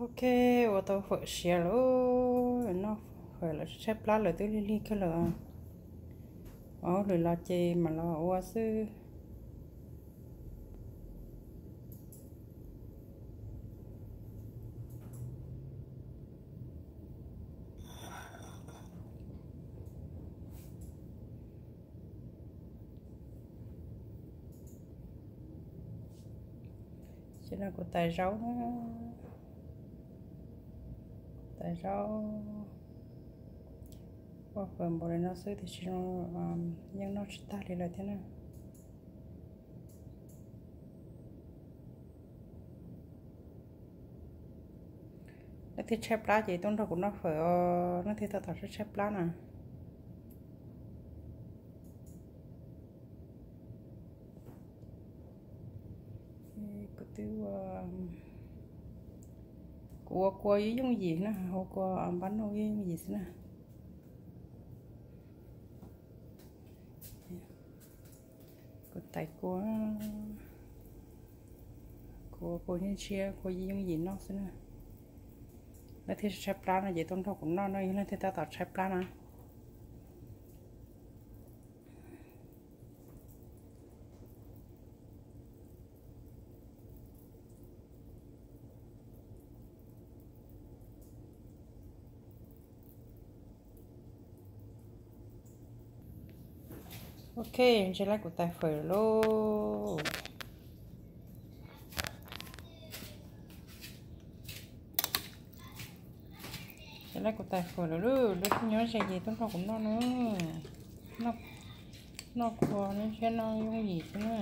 Ok, ua tau fawm siav lawm, noj fawm lawm tshaib plab lawm twb lig lig kawg lawm. Ua hauj lwm los ces mam los ua xwb. Ces no kuv tais zaub, tais zaub, ua fawm npaum li no xwb tiam sis yeej noj tsis tag li lawm thiab na. Leej twg tshaib plab ces tuaj nrog kuv noj fawm os, leej twg tab tom tshaib tshaib plab na. Kuv twb ua, kuv ua kua yooj yooj yim na, ua kua npab nauj yooj yooj yim xwb na. Kuv tais kua, kuv ua kua ntshiab, kua yooj yooj yim noj xwb na. Leej twg tshaib plab no ces tuaj nrog kuv noj na, yog leej twg tab tom tshaib plab na. Ok, ntsia lawm kuv tais fawm lauj. Ntsia lawm kuv tais fawm lawm lauj, leej twg nyob ze ces tuaj nrog kuv noj na. Noj kua ntshiab noj yooj yim xwb na.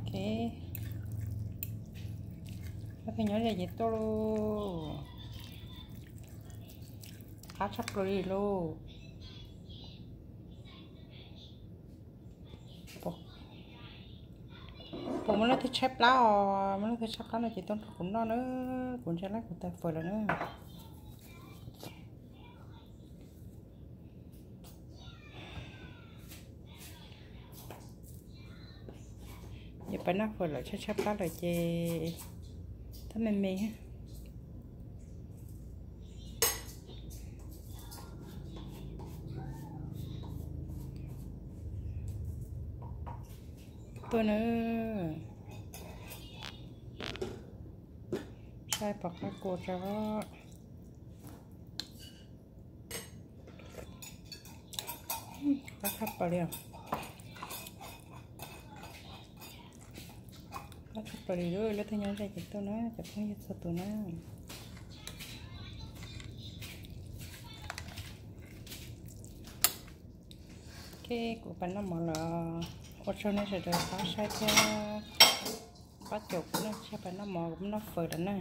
Ok, leej twg nyob ze ces tuaj lauj. Qab tshaj plaws li lauj. Puas muaj leej twg tshaib plab os? Muaj leej twg tshaib plab no ces tuaj nrog kuv noj na, kuv ntsia lawm kuv tais fawm lawm na. Yog pais noj fawm lawm tshaib tshaib plab lawm ces thab me me. Tuaj na, saib pom qab kua tso. Qab tshaj plaws li os. Qab tshaj plaws li lauj, leej twg nyob ze ces tuaj na cov phooj ywg txhua tus na. Ok, kuv pais noj mov lawm. Ua tsaug nej sawv daws pab saib thiab pab caum kuv na, thiaj pais noj mov, kuv noj fawm lawm na.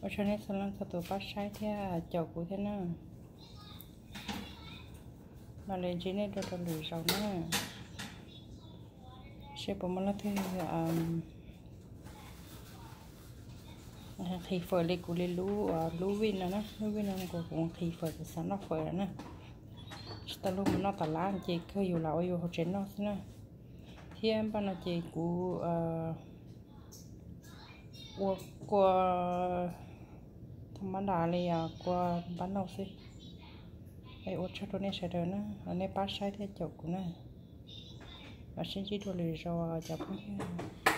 Ua tsaug nej txhua leej txhua tus pab saib thiab caum kuv thiab na. Mam li ntsib nej dua rau lwm zaus na. Seb puas muaj leej twg nqhis fawm li kuv li lub, lub vij no na, lub vij no kuv, kuv nqhis fawm, kuv xav noj fawm lawm na. Tsis tau luag mus noj tas lab ces kawg yus lam ua yus hauv tsev noj xwb na. Thiab npaj no ces kuv ua kua tha mab nram li kua npab nauj xwb. Es ua tsaug rau nej sawv daws na, nej pab saib thiab caum kuv na. Los sib ntsib dua lwm zaus cov phooj ywg.